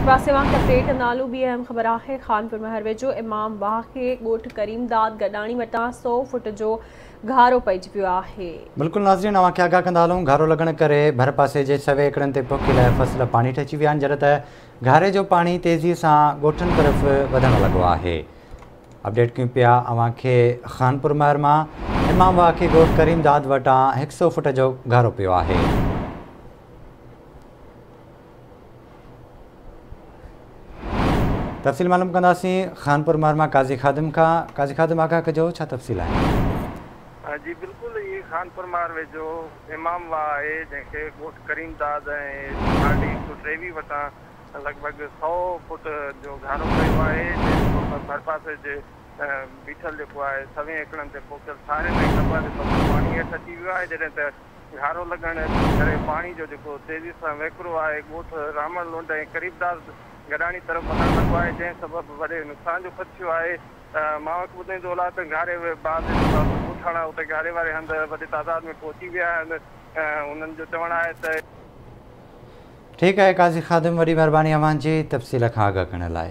پاسي اوهان کي اپڊيٽ ڪندا هلون، ٻي اهم خبر آهي خانپور مهر ويجهو امام واهه کي ڳوٺ ڪريمداد گڏاڻي وٽان 100 فوٽ جو گهارو پئجي ويو آهي. بلڪل ناظرين اوهان کي آگاهه ڪندا هلون، گهارو لڳڻ ڪري ڀر پاسي جي سوين ايڪڙن تي پوکيل فصل پاڻي هيٺ اچي ويا آهن، جڏهن ته گهاري جو پاڻي تيزي سان ڳوٺن طرف وڌڻ لڳو آهي. اپڊيٽ ڪيون پيا اوهان کي خانپور مهر مان امام واهه کي ڳوٺ ڪريمداد وٽان 100 فوٽ جو گهارو پيو آهي. تفصيل معلوم ڪنداسين خانپور مهر مان قاضي خادم کان. قاضي خادم آگاهه ڪجو ڇا تفصيل آهن؟ جي بلڪل هي خانپور مهر ويجهو امام واهه آهي جنهن کي ڳوٺ ڪريم داد ۽ آر ڊي 123 وٽان لڳ ڀڳ 100 فوٽ جو گهارو پيو آهي، جنهن سبب ڀرپاسي جي بيٺل جيڪو آهي سوين ايڪڙن تي پوکيل سارين ۽ ڪپهه جو فصل پاڻي هيٺ اچي ويو آهي، جڏهن ته گهارو لڳڻ ڪري پاڻي جو جيڪو تيزي سان وهڪرو آهي ڳوٺ رامڻ لنڊ ۽ قريبداس گڏاڻي طرف وڌڻ لڳو آهي، جنهن سبب وڏي نقصان جو خدشو آهي. مان اوهان کي ٻڌائيندو هلان ته گهاري بعد جيڪو آهي سو ڳوٺاڻا اتي گهاري واري هنڌ وڏي تعداد ۾ پهچي ويا آهن، انهن جو چوڻ آهي ته. ٺيڪ آهي قاضي خادم وڏي مهرباني اوهان جي تفصيل کان آگاهه ڪرڻ لاء.